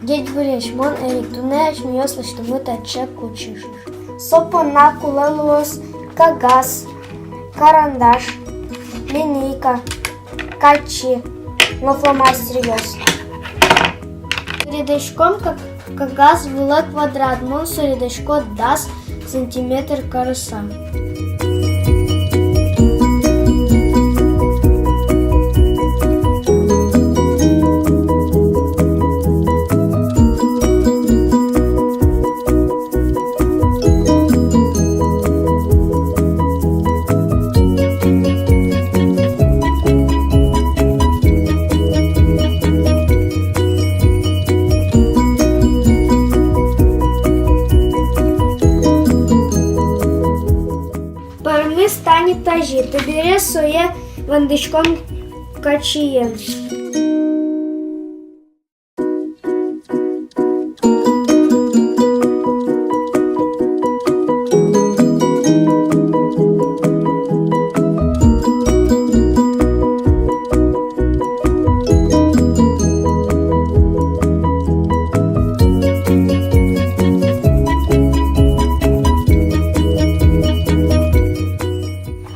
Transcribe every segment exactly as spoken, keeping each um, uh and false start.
Ӟечбуресь, мон Эрик, туннэ асьмеос лэсьтомы таӵе кучыш. Со понна кулэ луоз кагаз, карандаш, линейка, каччи но фломастеръёс. Суредаськом ка-, кагаз вылэ квадрат, мон суредасько дас сантиметр карыса. Пӧрмиз тани тазьы, табере сое вандӥськом каччиен.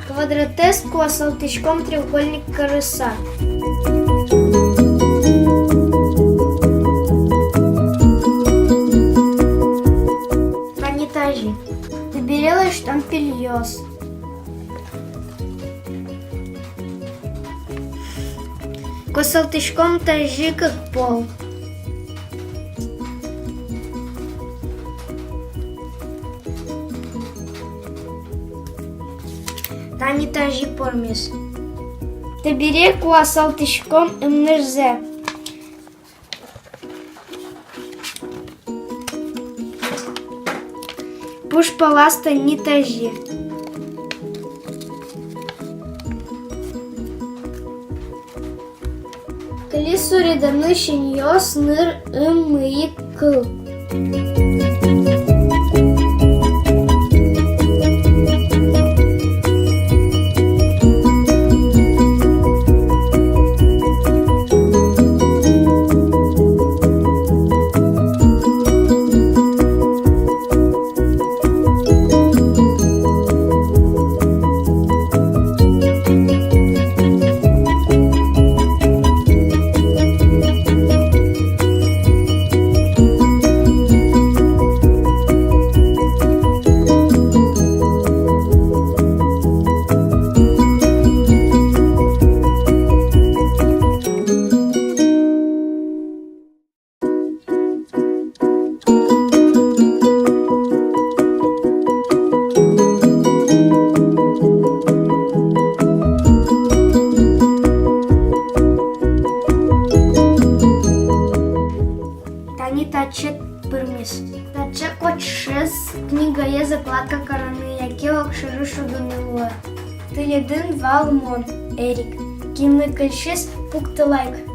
Квадратэз куасалтӥськом треугольник карыса. Тани тазьы. Табере лэсьтом пельёс. Куасалтӥськом тазьы кык пол. Тани тазьы пӧрмиз. Табере куасалтӥськом ымнырзэ. Пуш палаз тани тазьы. Кылиз суреданы синъёс, ныр, ым, мыйык, кыл. Тани таӵе пӧрмиз. Таӵе кочышез книгае закладка карыны яке огшоры шудыны луэ. Тӥледын вал мон, Эрик. Кинлы кельшиз, пуктылэ лайк.